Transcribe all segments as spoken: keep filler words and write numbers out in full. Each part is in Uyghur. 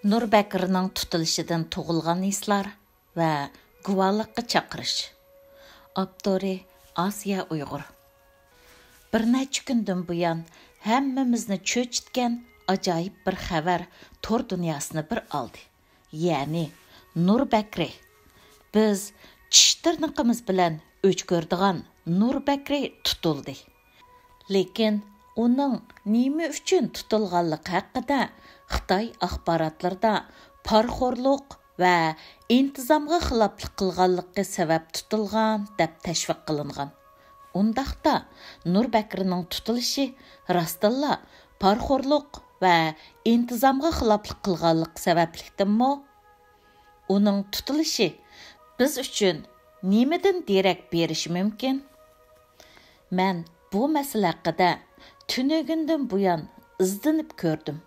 نۇر بەكرىنىڭ تۇتۇلۇشىدىن تۇغۇلغان ھېسلار ۋە گۇۋاھلىققا چاقىرىش. ئاپتورى: ئاسىيە ئۇيغۇر. بىر نەچچە كۈندىن بۇيان ھەممىمىزنى چۆچۈتكەن ئاجايىپ بىر خەۋەر تور دۇنياسىنى بىر ئالدى. يەنى نۇر بەكرى. بىز چىش تىرنىقىمىز بىلەن ئۆچ كۆرىدىغان نۇر بەكرى تۇتۇلدى. لېكىن ئۇنىڭ نېمە ئۈچۈن تۇتۇلغانلىقى ھەققىدە خىتاي ئاخباراتلىرىدا پارىخورلۇق ۋە ئىنتىزامغا خىلاپلىق قىلغانلىقى سەۋەب تۇتۇلغان دەپ تەشۋىق قىلىنغان. ئۇنداقتا نۇر بەكرىنىڭ تۇتۇلۇشى راستتىنلا پارىخورلۇق ۋە ئىنتىزامغا خىلاپلىق قىلغانلىقى سەۋەبلىكتىنمۇ؟ ئۇنىڭ تۇتۇلۇشى بىز ئۈچۈن نېمىدىن دېرەك بېرىشى مۇمكىن؟ مەن بۇ مەسىلە ھەققىدە تۈنۈگۈندىن بۇيان ئىزدىنىپ كۆردۈم.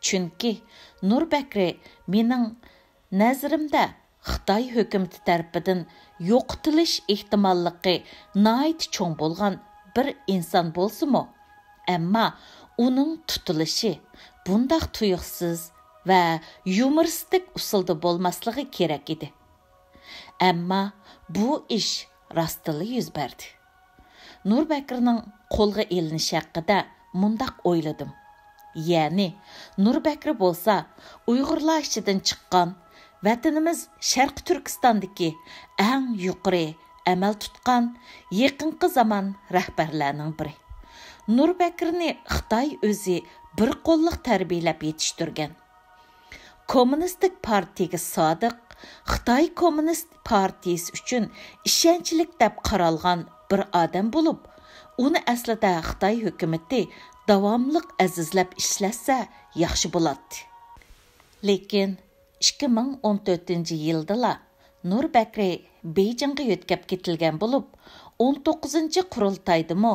چۈنكى نۇر بەكرى مېنىڭ نەزىرىمدە خىتاي ھۆكۈمىتى تەرىپىدىن يوقىتىلىش ئېھتىماللىقى ناھايىتى چوڭ بولغان بىر ئىنسان بولسىمۇ، ئەمما ئۇنىڭ تۇتۇلۇشى بۇنداق تۇيۇقسىز ۋە يۇمۇرىستىك ئۇسۇلدا بولماسلىقى كېرەك ئىدى. ئەمما بۇ ئىش راستتىنلا يۈز بەردى. نۇر بەكرىنىڭ قولغا ئېلىنىشى ھەققىدە مۇنداق ئويلىدىم. يەنى، نۇر بەكرى بولسا ئۇيغۇرلار ئىچىدىن چىققان، ۋەتىنىمىز شەرقىي تۈركىستاندىكى ئەڭ يۇقىرى ئەمەل تۇتقان يېقىنقى زامان رەھبەرلەرنىڭ بىرى. نۇر بەكرىنى خىتاي ئۆزى بىر قوللۇق تەربىيەلەپ يېتىشتۈرگەن. كوممۇنىستىك پارتىيىگە سادىق، خىتاي كوممۇنىست پارتىيىسى ئۈچۈن ئىشەنچلىك دەپ قارالغان بىر ئادەم بولۇپ، ئۇنى ئەسلىدە خىتاي ھۆكۈمىتى داۋاملىق ئەزىزلەپ ئىشلەتسە ياخشى بولاتتى. لېكىن ئىككى مىڭ ئون تۆتىنچى يىلدىلا نۇر بەكرى بېيجىڭغا يۆتكەپ كېتىلگەن بولۇپ، ئون توققۇزىنچى قۇرۇلتايدىمۇ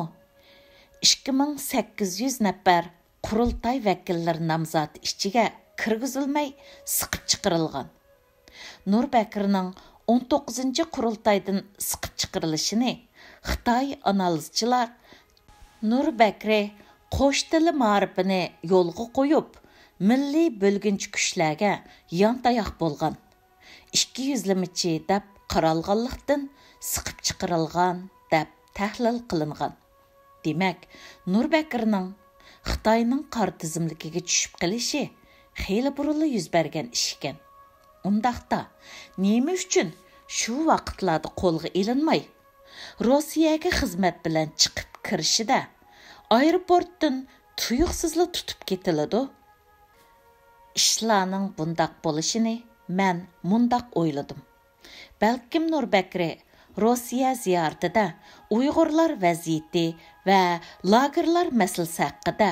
ئىككى مىڭ سەككىز يۈز نەپەر قۇرۇلتاي ۋەكىللىرى نامزاتى ئىچىگە كىرگۈزۈلمەي سىقىپ چىقىرىلغان. نۇر بەكرىنىڭ ئون توققۇزىنچى قۇرۇلتايدىن سىقىپ چىقىرىلىشىنى خىتاي ئانالىزچىلار نۇر بەكرى قوش تىلى مائارىپىنى يولغا قويۇپ، مىللىي بۆلگۈنچى كۈچلەرگە يانتاياق بولغان، ئىككى يۈزلىمىچى دەپ قارالغانلىقتىن سىقىپ چىقىرىلغان دەپ تەھلىل قىلىنغان. دېمەك، نۇر بەكرىنىڭ خىتاينىڭ قارا تىزىملىكىگە چۈشۈپ قېلىشى خېلى بۇرۇنلا يۈز بەرگەن ئىش ئىكەن. ئۇنداقتا، نېمە ئۈچۈن شۇ ۋاقىتلاردا قولغا ئېلىنماي، روسىيەگە خىزمەت بىلەن چىقىپ كىرىشىدە ئايروپورتتىن تۇيۇقسىزلا تۇتۇپ كېتىلىدۇ؟ ئىشلارنىڭ بۇنداق بولۇشىنى مەن مۇنداق ئويلىدىم. بەلكىم نۇر بەكرى روسىيە زىيارىتىدە ئۇيغۇرلار ۋەزىيىتى ۋە لاگېرلار مەسىلىسى ھەققىدە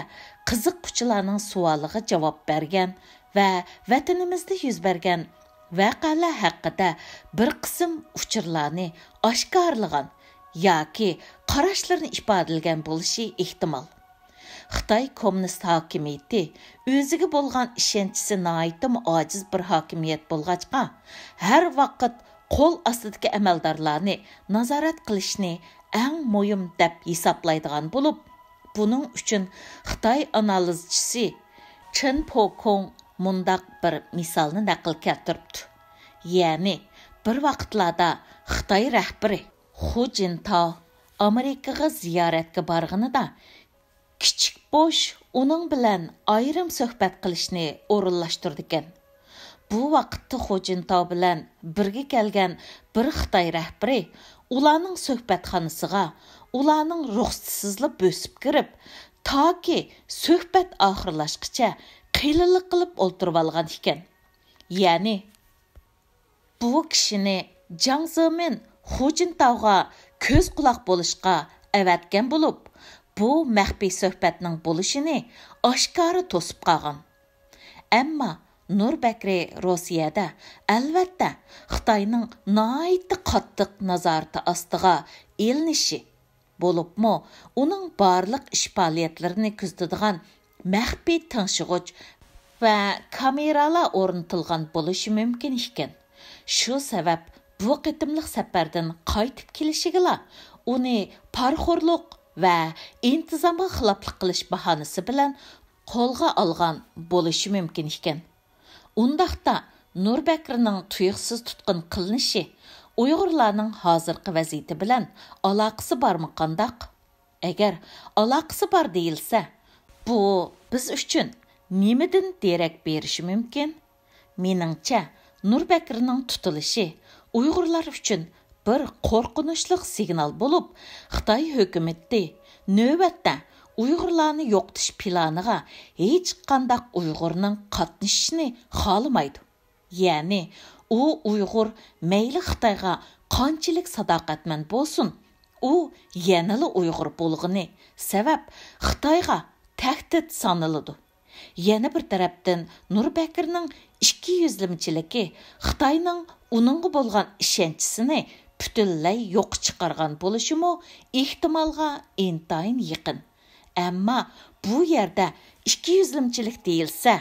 قىزىققۇچىلارنىڭ سوئالىغا جاۋاب بەرگەن ۋە ۋەتىنىمىزدە يۈز بەرگەن ۋەقەلەر ھەققىدە بىر قىسىم ئۇچۇرلارنى ئاشكارىلىغان ياكى قاراشلىرىنى ئىپادىلىگەن بولۇشى ئېھتىمال. خىتاي كوممۇنىست ھاكىمىيىتى ئۆزىگە بولغان ئىشەنچىسى ناھايىتىمۇ ئاجىز بىر ھاكىمىيەت بولغاچقا، ھەر ۋاقىت قول ئاستىدىكى ئەمەلدارلارنى نازارەت قىلىشنى ئەڭ مۇھىم دەپ ھېسابلايدىغان بولۇپ، بۇنىڭ ئۈچۈن خىتاي ئانالىزچىسى چېن پوكوڭ مۇنداق بىر مىسالنى نەقىل كەلتۈرۈپتۇ. يەنى، بىر ۋاقىتلاردا خىتاي رەھبىرى خۇ جىنتاۋ ئامېرىكىغا زىيارەتكە بارغىنىدا، كىچىك بوش ئۇنىڭ بىلەن ئايرىم سۆھبەت قىلىشنى ئورۇنلاشتۇرىدىكەن. بۇ ۋاقىتتا خۇ جىنتاۋ بىلەن بىرگە كەلگەن بىر خىتاي رەھبىرى ئۇلارنىڭ سۆھبەتخانىسىغا ئۇلارنىڭ رۇخسىتىسىزلا بۆسۈپ كىرىپ، تاكى سۆھبەت ئاخىرلاشقىچە قېلىنلىق قىلىپ ئولتۇرۇۋالغان ئىكەن. يەنى، بۇ كىشىنى جاڭ زېمىن خۇ جىنتاۋغا كۆز-قۇلاق بولۇشقا ئەۋەتكەن بولۇپ، بۇ مەخپىي سۆھبەتنىڭ بولۇشىنى ئاشكارا توسۇپ قالغان. ئەمما نۇر بەكرى روسىيەدە، ئەلۋەتتە، خىتاينىڭ ناھايىتى قاتتىق نازارىتى ئاستىغا ئېلىنىشى، بولۇپمۇ ئۇنىڭ بارلىق ئىش پائالىيەتلىرىنى كۆزىتىدىغان مەخپىي تىڭشىغۇچ ۋە كامېرالار ئورنىتىلغان بولۇشى مۇمكىن ئىكەن. شۇ سەۋەب بۇ قېتىملىق سەپەردىن قايتىپ كېلىشىگىلا ئۇنى پارىخورلۇق ۋە ئىنتىزامغا خىلاپلىق قىلىش باھانىسى بىلەن قولغا ئالغان بولۇشى مۇمكىن ئىكەن. ئۇنداقتا نۇر بەكرىنىڭ تۇيۇقسىز تۇتقۇن قىلىنىشى ئۇيغۇرلارنىڭ ھازىرقى ۋەزىيىتى بىلەن ئالاقىسى بارمۇ قانداق؟ ئەگەر ئالاقىسى بار دېيىلسە، بۇ بىز ئۈچۈن نېمىدىن دېرەك بېرىشى مۇمكىن؟ مېنىڭچە، نۇر بەكرىنىڭ تۇتۇلۇشى ئۇيغۇرلار ئۈچۈن بىر قورقۇنچلۇق سىگنال بولۇپ، خىتاي ھۆكۈمىتى نۆۋەتتە ئۇيغۇرلارنى يوقىتىش پىلانىغا ھېچقانداق ئۇيغۇرنىڭ قاتنىشىشىنى خالىمايدۇ. يەنى ئۇ ئۇيغۇر مەيلى خىتايغا قانچىلىك ساداقەتمەن بولسۇن، ئۇ يەنىلا ئۇيغۇر بولغىنى سەۋەب خىتايغا تەھدىت سانىلىدۇ. يەنە بىر تەرەپتىن، نۇر بەكرىنىڭ ئىككى يۈزلىمىچىلىكى خىتاينىڭ ئۇنىڭغا بولغان ئىشەنچىسىنى پۈتۈنلەي يوققا چىقارغان بولۇشىمۇ ئېھتىمالغا ئىنتايىن يېقىن. ئەمما بۇ يەردە ئىككى يۈزلىمىچىلىك دېيىلسە،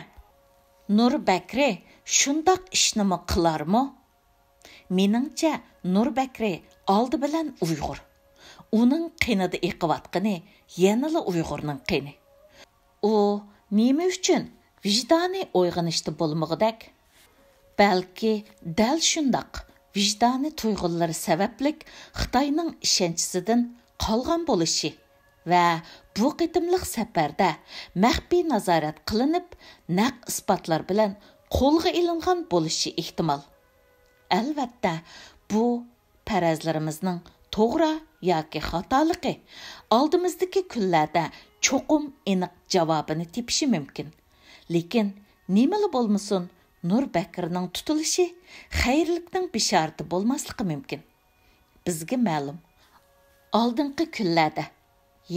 نۇر بەكرى شۇنداق ئىشنىمۇ قىلارمۇ؟ مېنىڭچە، نۇر بەكرى ئالدى بىلەن ئۇيغۇر. ئۇنىڭ قېنىدا ئېقىۋاتقىنى يەنىلا ئۇيغۇرنىڭ قېنى. ئۇ نېمە ئۈچۈن ۋىجدانىي ئويغىنىشتا بولمىغۇدەك؟ بەلكى دەل شۇنداق ۋىجدانىي تۇيغۇلىرى سەۋەبلىك خىتاينىڭ ئىشەنچىسىدىن قالغان بولۇشى ۋە بۇ قېتىملىق سەپەردە مەخپىي نازارەت قىلىنىپ، نەق ئىسپاتلار بىلەن قولغا ئېلىنغان بولۇشى ئېھتىمال. ئەلۋەتتە، بۇ پەرەزلىرىمىزنىڭ توغرا ياكى خاتالىقى ئالدىمىزدىكى كۈنلەردە چوقۇم ئېنىق جاۋابىنى تېپىشى مۇمكىن. لېكىن نېمىلا بولمىسۇن، نۇر بەكرىنىڭ تۇتۇلۇشى خەيرلىكنىڭ بېشارىتى بولماسلىقى مۇمكىن. بىزگە مەلۇم، ئالدىنقى كۈنلەردە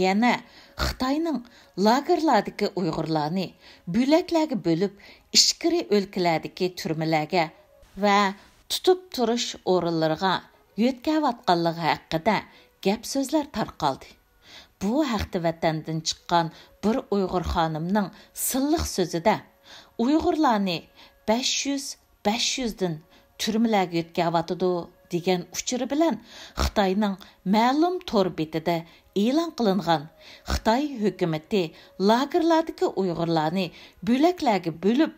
يەنە خىتاينىڭ لاگېرلاردىكى ئۇيغۇرلارنى بۆلەكلەرگە بۆلۈپ، ئىچكىرى ئۆلكىلەردىكى تۈرمىلەرگە ۋە تۇتۇپ تۇرۇش ئورۇنلىرىغا يۆتكەۋاتقانلىقى ھەققىدە گەپ-سۆزلەر تارقالدى. بۇ ھەقتە ۋەتەندىن چىققان بىر ئۇيغۇر خانىمنىڭ سىللىق سۆزىدە، ئۇيغۇرلارنى بەش يۈز، بەش يۈزدىن تۈرمىلەرگە يۆتكەۋاتىدۇ دېگەن ئۇچۇرى بىلەن خىتاينىڭ مەلۇم تور بېتىدە ئېلان قىلىنغان خىتاي ھۆكۈمىتى لاگېرلاردىكى ئۇيغۇرلارنى بۆلەكلەرگە بۆلۈپ،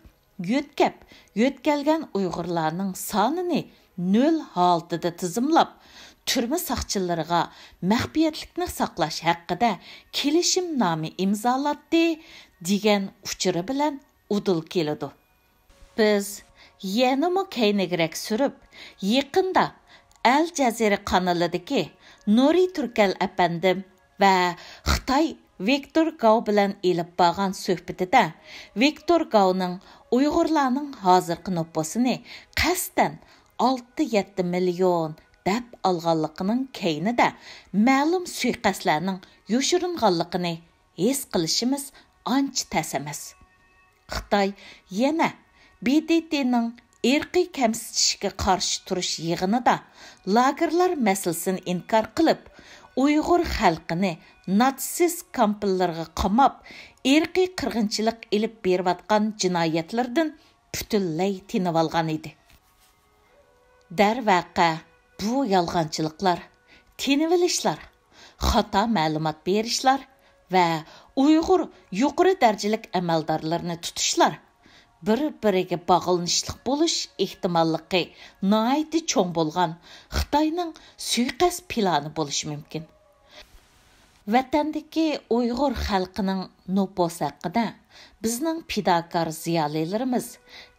يۆتكەپ، يۆتكەلگەن ئۇيغۇرلارنىڭ سانىنى نۆل ھالىتىدە تىزىملاپ، تۈرمە ساقچىلىرىغا مەخپىيەتلىكنى ساقلاش ھەققىدە كېلىشىمنامە ئىمزالاتتى، دېگەن ئۇچۇرى بىلەن ئۇدۇل كېلىدۇ. بىز يەنىمۇ كەينىگىرەك سۈرۈپ، يېقىندا ئەل جەزىرە قانىلىدىكى نۇرى تۈركەل ئەپەندىم ۋە خىتاي ۋىكتور گاۋ بىلەن ئېلىپ بارغان سۆھبىتىدە، ۋىكتور گاۋنىڭ ئۇيغۇرلارنىڭ ھازىرقى نوپۇسىنى قەستەن ئالتە يەتتە مىليون دەپ ئالغانلىقىنىڭ كەينىدە مەلۇم سۇيىقەستلەرنىڭ يوشۇرۇنغانلىقىنى ھېس قىلىشىمىز ئانچە تەس ئەمەس. خىتاي يەنە ب د ت نىڭ ئىرقىي كەمسىتىشكە قارشى تۇرۇش يىغىنىدا لاگېرلار مەسىلىسىنى ئىنكار قىلىپ، ئۇيغۇر خەلقىنى ناتسىست كامپلىرىغا قاماپ، ئىرقىي قىرغىنچىلىق ئېلىپ بېرىۋاتقان جىنايەتلىرىدىن پۈتۈنلەي تىنىۋالغان ئىدى. دەرۋەقە، بۇ يالغانچىلىقلار، تىنىۋېلىشلار، خاتا مەلۇمات بېرىشلار ۋە ئۇيغۇر يۇقىرى دەرىجىلىك ئەمەلدارلىرىنى تۇتۇشلار بىر-بىرىگە باغلىنىشلىق بولۇش ئېھتىماللىقى ناھايىتى چوڭ بولغان خىتاينىڭ سۇيىقەست پىلانى بولۇشى مۇمكىن. ۋەتەندىكى ئۇيغۇر خەلقىنىڭ نوپۇسى ھەققىدە بىزنىڭ پىداكار زىيالىيلىرىمىز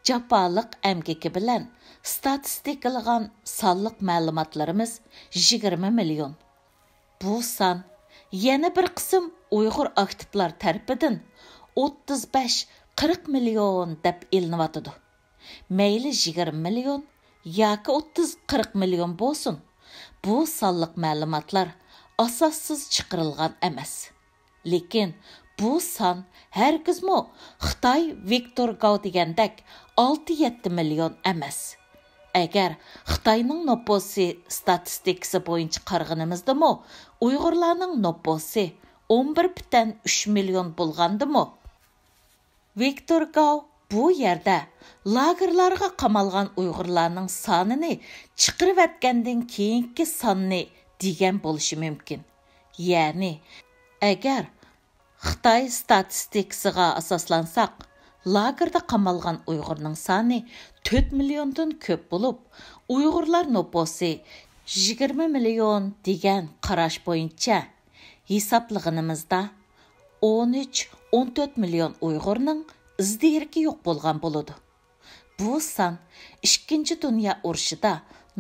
جاپالىق ئەمگىكى بىلەن ستاتىستىكىلىغان سانلىق مەلۇماتلىرىمىز يىگىرمە مىليون. بۇ سان يەنە بىر قىسىم ئۇيغۇر ئاكتىپلار تەرىپىدىن ئوتتۇز بەش، قىرىق مىليون دەپ ئېلىنىۋاتىدۇ. مەيلى يىگىرمە مىليون ياكى ئوتتۇز، قىرىق مىليون بولسۇن، بۇ سانلىق مەلۇماتلار ئاساسسىز چىقىرىلغان ئەمەس. لېكىن بۇ سان ھەرگىزمۇ خىتاي ۋىكتور گاۋ دېگەندەك ئالتە يەتتە مىليون ئەمەس. ئەگەر خىتاينىڭ نوپۇسى ستاتىستىكىسى بويىچە قارىغىنىمىزدىمۇ ئۇيغۇرلارنىڭ نوپۇسى ئون بىر پۈتۈن ئۈچ مىليون بولغاندىمۇ، ۋىكتور گاۋ بۇ يەردە لاگېرلارغا قامالغان ئۇيغۇرلارنىڭ سانىنى چىقىرىۋەتكەندىن كېيىنكى ساننى دېگەن بولۇشى مۇمكىن. يەنى، ئەگەر خىتاي ستاتىستىكىسىغا ئاساسلانساق، لاگېردا قامالغان ئۇيغۇرنىڭ سانى تۆت مىليوندىن كۆپ بولۇپ، ئۇيغۇرلار نوپۇسى يىگىرمە مىليون دېگەن قاراش بويىچە ھېسابلىغىنىمىزدا، ئون ئۈچ، ئون تۆت مىليون ئۇيغۇرنىڭ ئىز-دېرىكى يوق بولغان بولىدۇ. بۇ سان ئىككىنچى دۇنيا ئۇرۇشىدا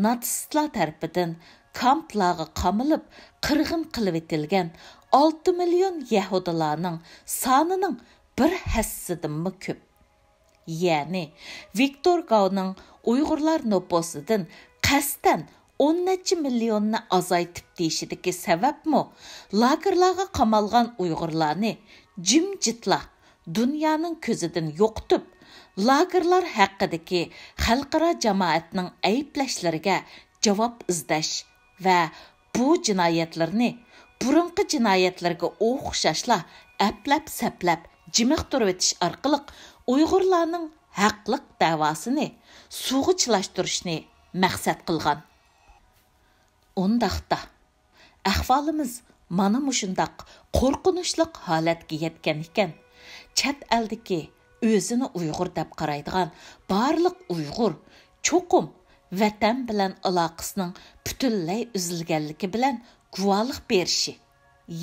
ناتسىستلار تەرىپىدىن كامپلارغا قامىلىپ، قىرغىن قىلىۋېتىلگەن ئالتە مىليون يەھۇدىيلارنىڭ سانىنىڭ بىر ھەسسىسىدىنمۇ كۆپ. يەنى، ۋىكتور گاۋنىڭ ئۇيغۇرلار نوپۇسىدىن قەستەن ئون نەچچە مىليوننى ئازايتىپ دېيىشىدىكى سەۋەبمۇ، لاگېرلارغا قامالغان ئۇيغۇرلارنى جىمجىتلا دۇنيانىڭ كۆزىدىن يوقىتىپ، لاگېرلار ھەققىدىكى خەلقئارا جامائەتنىڭ ئەيىبلەشلىرىگە جاۋاب ئىزدەش ۋە بۇ جىنايەتلىرىنى بۇرۇنقى جىنايەتلىرىگە ئوخشاشلا ئەپلەپ-سەپلەپ جىمىقتۇرۇۋېتىش ئارقىلىق ئۇيغۇرلارنىڭ ھەقلىق دەۋاسىنى سۇغا چىلاشتۇرۇشنى مەقسەت قىلغان. ئۇنداقتا، ئەھۋالىمىز مانا مۇشۇنداق قورقۇنچلۇق ھالەتكە يەتكەن ئىكەن، چەت ئەلدىكى ئۆزىنى ئۇيغۇر دەپ قارايدىغان بارلىق ئۇيغۇر چوقۇم ۋەتەن بىلەن ئالاقىسىنىڭ پۈتۈنلەي ئۈزۈلگەنلىكى بىلەن گۇۋاھلىق بېرىشى،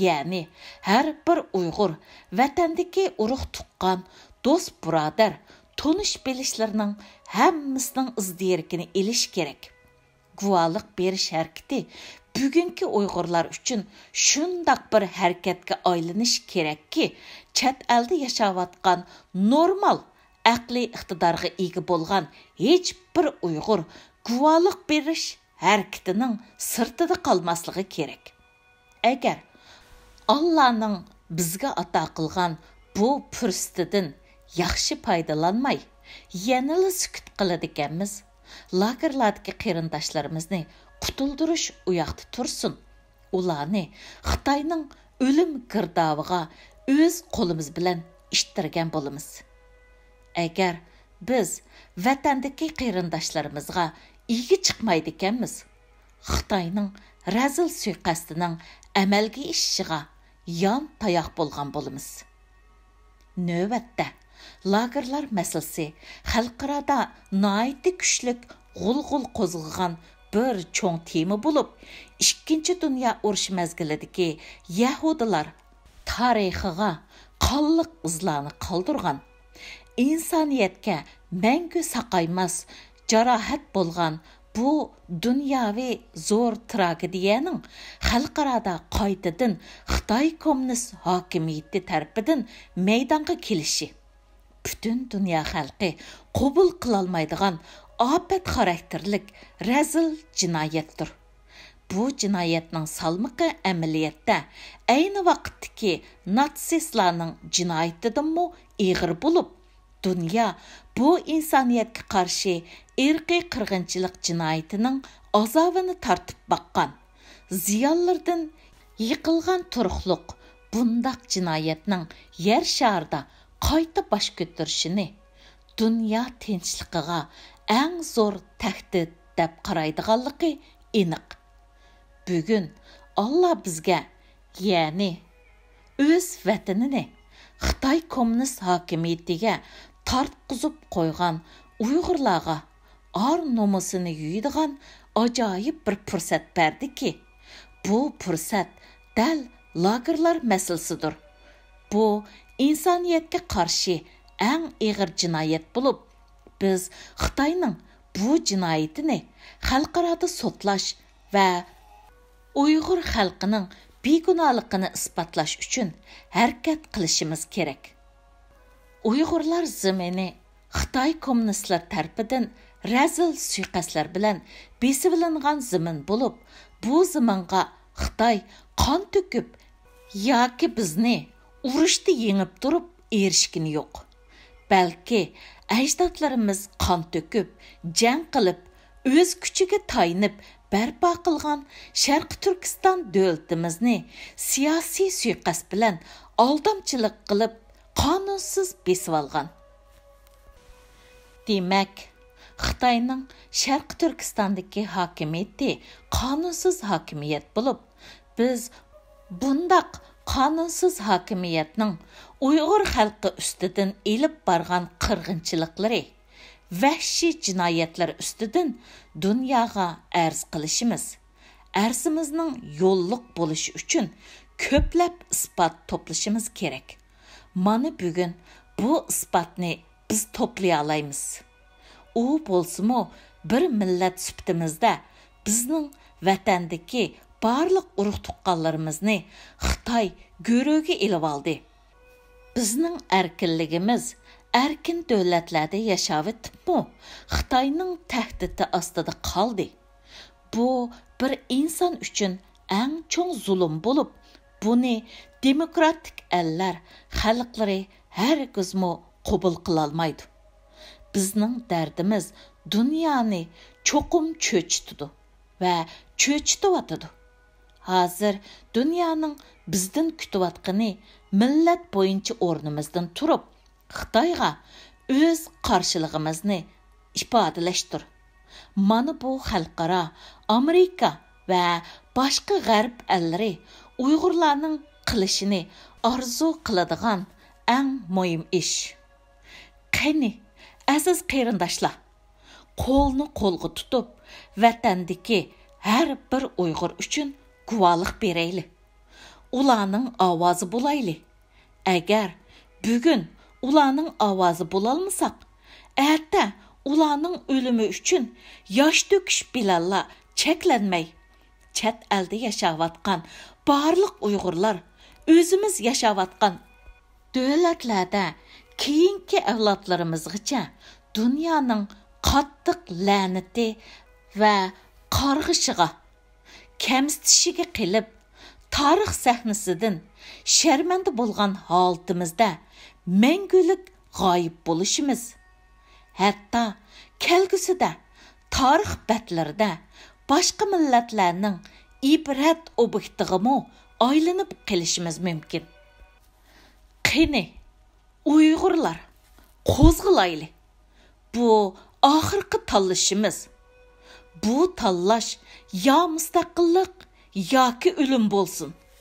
يەنى ھەر بىر ئۇيغۇر ۋەتەندىكى ئۇرۇق-تۇغقان، دوست-بۇرادەر، تونۇش-بىلىشلىرىنىڭ ھەممىسىنىڭ ئىز-دېرىكىنى ئېلىشى كېرەك. گۇۋاھلىق بېرىش ھەرىكىتى بۈگۈنكى ئۇيغۇرلار ئۈچۈن شۇنداق بىر ھەرىكەتكە ئايلىنىشى كېرەككى، چەت ئەلدە ياشاۋاتقان نورمال ئەقلىي ئىقتىدارغا ئىگە بولغان ھېچ بىر ئۇيغۇر گۇۋاھلىق بېرىش ھەرىكىتىنىڭ سىرتىدا قالماسلىقى كېرەك. ئەگەر ئاللانىڭ بىزگە ئاتا قىلغان بۇ پۇرسىتىدىن ياخشى پايدىلانماي، يەنىلا سۈكۈت قىلىدىكەنمىز، لاگېرلاردىكى قېرىنداشلىرىمىزنى قۇتۇلدۇرۇش ئۇياقتا تۇرسۇن، ئۇلارنى خىتاينىڭ ئۆلۈم گىردابىغا ئۆز قولىمىز بىلەن ئىتتىرگەن بولىمىز. ئەگەر بىز ۋەتەندىكى قېرىنداشلىرىمىزغا ئىگە چىقمايدىكەنمىز، خىتاينىڭ رەزىل سۇيىقەستىنىڭ ئەمەلگە ئېشىشىغا يان تاياق بولغان بولىمىز. نۆۋەتتە، لاگېرلار مەسىلىسى خەلقئارادا ناھايىتى كۈچلۈك غۇلغۇلا قوزغىغان بىر چوڭ تېما بولۇپ، ئىككىنچى دۇنيا ئۇرۇشى مەزگىلىدىكى يەھۇدىيلار تارىخىغا قانلىق ئىزلارنى قالدۇرغان، ئىنسانىيەتكە مەڭگۈ ساقايماس جاراھەت بولغان بۇ دۇنياۋى زور تراگېدىيەنىڭ خەلقئارادا قايتىدىن خىتاي كوممۇنىست ھاكىمىيىتى تەرىپىدىن مەيدانغا كېلىشى، پۈتۈن دۇنيا خەلقى قوبۇل قىلالمايدىغان ئاپەت خاراكتېرلىك رەزىل جىنايەتتۇر. بۇ جىنايەتنىڭ سالمىقى ئەمەلىيەتتە ئەينى ۋاقىتتىكى ناتسىستلارنىڭ جىنايىتىدىنمۇ ئېغىر بولۇپ، دۇنيا بۇ ئىنسانىيەتكە قارشى ئىرقىي قىرغىنچىلىق جىنايىتىنىڭ ئازابىنى تارتىپ باققان، زىيانلىرىدىن يىقىلغان تۇرۇقلۇق بۇنداق جىنايەتنىڭ يەر شارىدا قايتا باش كۆتۈرۈشىنى دۇنيا تىنچلىقىغا ئەڭ زور تەھدىت دەپ قارايدىغانلىقى ئېنىق. بۈگۈن ئاللا بىزگە، يەنى ئۆز ۋەتىنىنى خىتاي كوممۇنىست ھاكىمىيىتىگە تارتقۇزۇپ قويغان ئۇيغۇرلارغا ئار نومۇسىنى يۇيىدىغان ئاجايىپ بىر پۇرسەت بەردىكى، بۇ پۇرسەت دەل لاگېرلار مەسىلىسىدۇر. بۇ ئىنسانىيەتكە قارشى ئەڭ ئېغىر جىنايەت بولۇپ، بىز خىتاينىڭ بۇ جىنايىتىنى خەلقئارادا سوتلاش ۋە ئۇيغۇر خەلقىنىڭ بىگۇناھلىقىنى ئىسپاتلاش ئۈچۈن ھەرىكەت قىلىشىمىز كېرەك. ئۇيغۇرلار زېمىنى خىتاي كوممۇنىستلىرى تەرىپىدىن رەزىل سۇيىقەستلەر بىلەن بېسىۋېلىنغان زېمىن بولۇپ، بۇ زېمىنغا خىتاي قان تۆكۈپ ياكى بىزنى ئۇرۇشتا يېڭىپ تۇرۇپ ئېرىشكىنى يوق. بەلكى ئەجدادلىرىمىز قان تۆكۈپ، جەڭ قىلىپ، ئۆز كۈچىگە تايىنىپ بەرپا قىلغان شەرقىي تۈركىستان دۆلىتىمىزنى سىياسىي سۇيىقەست بىلەن ئالدامچىلىق قىلىپ، قانۇنسىز بېسىۋالغان. دېمەك، خىتاينىڭ شەرقىي تۈركىستاندىكى ھاكىمىيىتى قانۇنسىز ھاكىمىيەت بولۇپ، بىز بۇنداق قانۇنسىز ھاكىمىيەتنىڭ ئۇيغۇر خەلقى ئۈستىدىن ئېلىپ بارغان قىرغىنچىلىقلىرى، ۋەھشىي جىنايەتلىرى ئۈستىدىن دۇنياغا ئەرز قىلىشىمىز. ئەرزىمىزنىڭ يوللۇق بولۇشى ئۈچۈن كۆپلەپ ئىسپات توپلىشىمىز كېرەك. مانا بۈگۈن بۇ ئىسپاتنى بىز توپلىيالايمىز. ئۇ بولسىمۇ بىر مىللەت سۈپىتىمىزدە بىزنىڭ ۋەتەندىكى بارلىق ئۇرۇق-تۇغقانلىرىمىزنى خىتاي گۆرۈگە ئېلىۋالدى. بىزنىڭ ئەركىنلىكىمىز ئەركىن دۆلەتلەردە ياشاۋېتىپمۇ خىتاينىڭ تەھدىتى ئاستىدا قالدى. بۇ بىر ئىنسان ئۈچۈن ئەڭ چوڭ زۇلۇم بولۇپ، بۇنى دېموكراتىك ئەللەر خەلقلىرى ھەرگىزمۇ قوبۇل قىلالمايدۇ. بىزنىڭ دەردىمىز دۇنيانى چوقۇم چۆچۈتىدۇ ۋە چۆچۈتۈۋاتىدۇ. ھازىر دۇنيانىڭ بىزدىن كۈتۈۋاتقىنى مىللەت بويىچە ئورنىمىزدىن تۇرۇپ، خىتايغا ئۆز قارشىلىقىمىزنى ئىپادىلەشتۇر. مانا بۇ خەلقئارا، ئامېرىكا ۋە باشقا غەرب ئەللىرى ئۇيغۇرلارنىڭ قىلىشىنى ئارزۇ قىلىدىغان ئەڭ مۇھىم ئىش. قېنى، ئەزىز قېرىنداشلار، قولنى قولغا تۇتۇپ، ۋەتەندىكى ھەر بىر ئۇيغۇر ئۈچۈن گۇۋاھلىق بېرەيلى. ئۇلارنىڭ ئاۋازى بولايلى. ئەگەر بۈگۈن ئۇلارنىڭ ئاۋازى بولالمىساق، ئەتە ئۇلارنىڭ ئۆلۈمى ئۈچۈن ياش تۆكۈش بىلەنلا چەكلەنمەي، چەت ئەلدە ياشاۋاتقان بارلىق ئۇيغۇرلار، ئۆزىمىز ياشاۋاتقان دۆلەتلەردە كېيىنكى ئەۋلادلىرىمىزغىچە دۇنيانىڭ قاتتىق لەنىتى ۋە قارغىشىغا، كەمسىتىشىگە قېلىپ، تارىخ سەھنىسىدىن شەرمەندە بولغان ھالىتىمىزدە مەڭگۈلۈك غايىب بولۇشىمىز، ھەتتا كەلگۈسىدە تارىخ بەتلىرىدە باشقا مىللەتلەرنىڭ ئىبرەت ئوبيېكتىغىمۇ ئايلىنىپ قېلىشىمىز مۇمكىن. قېنى، ئۇيغۇرلار، قوزغىلايلى! بۇ ئاخىرقى تاللىشىمىز. بۇ تاللاش يا مۇستەقىللىق ياكى ئۆلۈم بولسۇن.